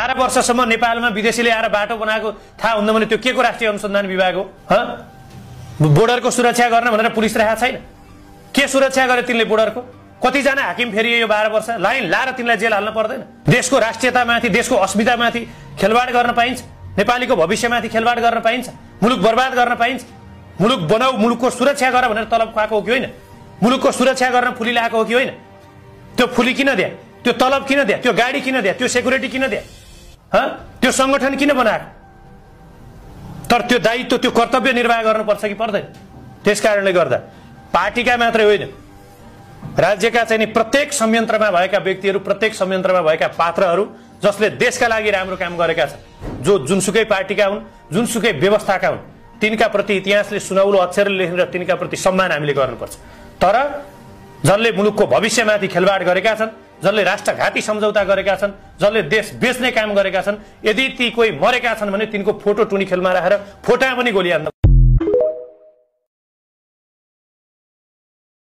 12 वर्षसम्म नेपालमा विदेशीले आएर बाटो बनाएको थाहा हुँदैन भने त्यो के को राष्ट्रिय अनुसन्धान विभाग हो? बोर्डरको सुरक्षा गर्न भनेर पुलिस राखेको छैन। के सुरक्षा गरे तिनले बोर्डरको? कतिजना हाकिम फेरिए यो 12 वर्ष? लाइन लाएर तिनलाई जेल हाल्न पर्दैन? देशको राष्ट्रियतामाथि, देशको अस्मितामाथि खेलवाड गर्न पाइन्छ? नेपालीको भविष्यमाथि खेलवाड गर्न पाइन्छ? मुलुक बर्बाद गर्न पाइन्छ? मुलुक बनाऊ, मुलुकको सुरक्षा गर भनेर तलब खुवाएको हो कि होइन? मुलुकको सुरक्षा गर्न फुली ल्याएको हो कि होइन? त्यो फुली किन दिए? त्यो तलब किन दिए? त्यो गाडी किन दिए? त्यो सेक्युरिटी किन दिए? त्यो संगठन किन बनाएको? तर त्यो दायित्व, त्यो कर्तव्य निर्वाह गर्नुपर्छ कि पर्दैन? त्यसकारणले गर्दा पार्टीका मात्रै होइन, राज्यका चाहिँ नि प्रत्येक संयन्त्रमा भएका व्यक्तिहरू, प्रत्येक संयन्त्रमा भएका पात्रहरू जसले देशका लागि राम्रो काम गरेका छन्, जो जुनसुकै पार्टीका हुन्, जुनसुकै व्यवस्थाका हुन्, तिनका प्रति इतिहासले सुनौलो अक्षरले लेखेर तिनका प्रति सम्मान हामीले गर्नुपर्छ। तर जसले मुलुकको भविष्यमाथि खेलवाड गरेका छन्, जसले राष्ट्रघाती सम्झौता गरेका छन्, जसले देश बेच्ने काम गरेका छन्, यदि ती कोही मरेका छन् भने तिनको फोटो टुनी खेलमा राखेर फोटा पनि गोली हान्न